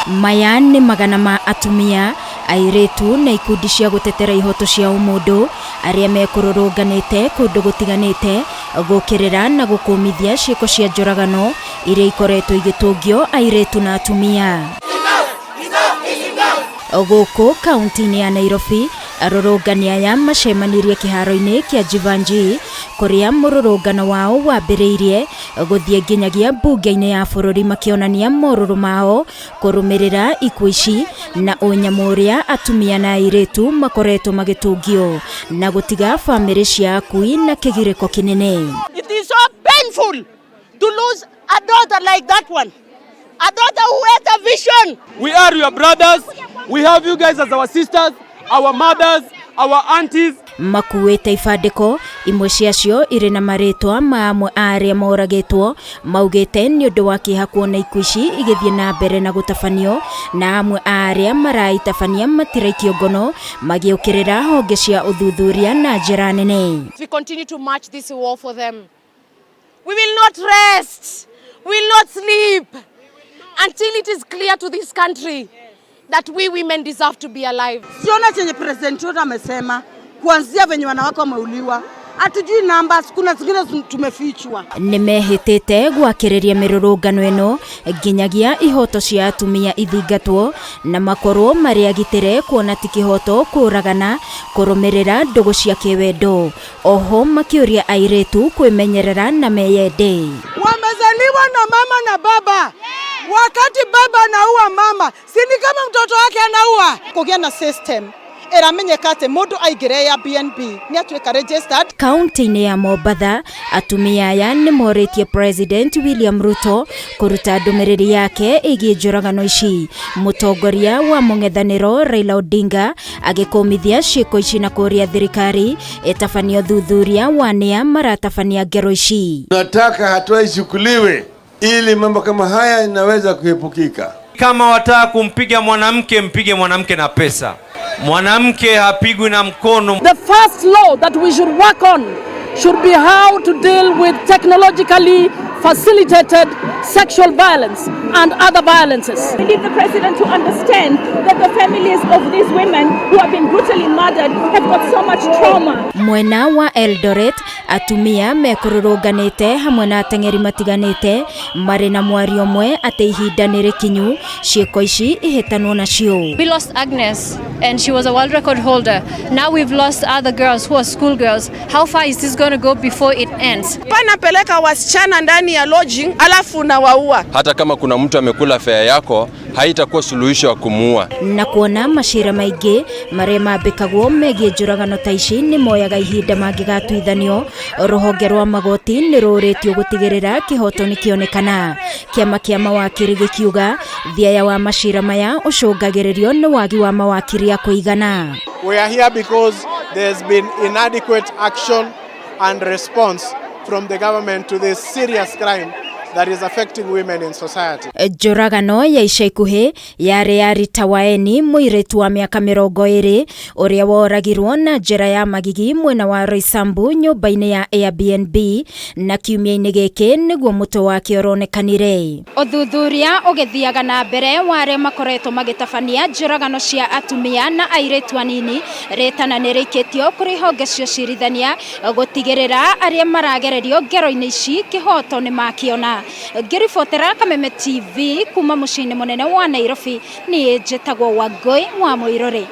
Maya nĩ magana ma atumia, airĩtu na ikundi cia gũtetera ihoto cia ũmũndũ arĩa mekũrũrũnganĩte kũndũ gũtiganĩte gũkĩrĩra na gũkũmithia ciĩko cia njũragano iria ikoretwo igĩtũngio airĩtu na atumia. Gũkũ kaunti-inĩ ya Nairobi, arũrũngani aya macemanirie kĩharo-inĩ kĩa Jeevanjee kũrĩa mũrũrũngano wao wambĩrĩirie gũthiĩ nginyagia mbunge-inĩ ya bũrũri, makĩonania morũrũ mao kũrũmĩrĩra ikuũ ici na ũnyamũ ũrĩa atumia na airĩtu makoretwo magĩtũngio na gũtiga bamĩrĩ cia akui na kĩgirĩko kĩnene. It is so painful to lose a daughter like that one. A daughter who had a vision. We are your brothers. We have you guys as our sisters, our mothers, our aunties. Makuĩte ibandĩko imwe ciacio irĩ na marĩtwa ma amwe a arĩa moragĩtwo, maugĩte nĩ ũndũ wa kĩeha kuona ikuũ ici igĩthiĩ na mbere na gũtabanio na amwe a arĩa maraitabania matiraikio ngono, magĩũkĩrĩra honge cia ũthuthuria na njĩra nene. We continue to march this war for them. We will not rest. We will not sleep until it is clear to this country that we women deserve to be alive. Siona chenye President Ruto amesema kuanzia venye wanawake wameuliwa, hatujui numbers, kuna zingine tumefichwa. Nĩ mehĩtĩte gwakĩrĩria mĩrũrũngano ĩno nginyagia ihoto cia atumia ithingatwo na makorwo marĩ agitĩre, kuona ti kĩhoto kũragana kũrũmĩrĩra ndũgũ cia kĩwendo. Oho makĩũria airĩtu kwĩmenyerera na meyende. Wamezaliwa na mama na baba. Wakati baba anaua mama, si ni kama mtoto wake anaua? Kũgĩa na system ĩramenyeka atĩ mũndũ aingĩra Airbnb nĩ atuĩka registered. Kaunti-inĩ ya Mombatha, atumia aya nĩ morĩtie President William Ruto kũruta ndũmĩrĩri yake ĩgiĩ njũragano ici. Mũtongoria wa mũng'ethanĩro Raila Odinga agĩkũmithia ciĩko ici na kũũria thirikari ĩtabanie ũthuthuria wa nĩa maratabania ngero ici. Tunataka hatua ichukuliwe ili mambo kama haya inaweza kuepukika. Kama wataka kumpiga mwanamke, mpige mwanamke na pesa. Mwanamke hapigwi na mkono. The first law that we should work on should be how to deal with technologically facilitated sexual violence and other violences. We need the president to understand that the families of these women who have been brutally murdered have got so much trauma. Mwena wa Eldoret, atumia mekũrũrũnganĩte hamwe na ateng'eri matiganĩte marĩ na mwario ũmwe atĩ ihinda nĩ rĩkinyu ciĩko ici ihĩtanwo nacio. We lost Agnes and she was a world record holder. Now we've lost other girls who are school girls. How far is this going to go before it ends? Panapeleka wasichana ndani ya lodging alafu nawaua. Hata kama kuna mtu amekula fare yako, haitakuwa suluhisho ya kumuua. Na kuona macira maingĩ marĩa mambĩkagwo megiĩ njũragano ta ici nĩ moyaga ihinda mangĩgatuithanio, rũhonge rwa magoti nĩ rũrĩtio gũtigĩrĩra kĩhoto nĩ kĩonekana. Kĩama kĩa mawakiri gĩkiuga thiaya wa macira maya ũcũngagĩrĩrio nĩ wagi wa mawakiri a kũigana. We are here because there's been inadequate action and response from the government to this serious crime that is affecting women in society. Njũragano ya ica ikuhĩ yarĩ ya Rita Waeni, mũirĩtu wa mĩaka 20 ũrĩa woragirwo na njĩra ya magigi mwena wa Roysambu nyũmba-inĩ ya Airbnb, na kiumia-inĩ gĩkĩ nĩguo mũtwe wake ũronekanire. Ũthuthuria ũgĩthiaga na mbere wa arĩa makoretwo magĩtabania njũragano cia atumia na airĩtu anini, rĩtana nĩ rĩikĩtio kũrĩ honge cia ũcirithania gũtigĩrĩra arĩa maragererio ngero-inĩ ici kĩhoto nĩ makĩona. Ngĩribotera Kameme TV kuma mũciĩ-inĩ mũnene wa Nairobi, niĩ njĩtagwo Wangũi wa Mũirũrĩ.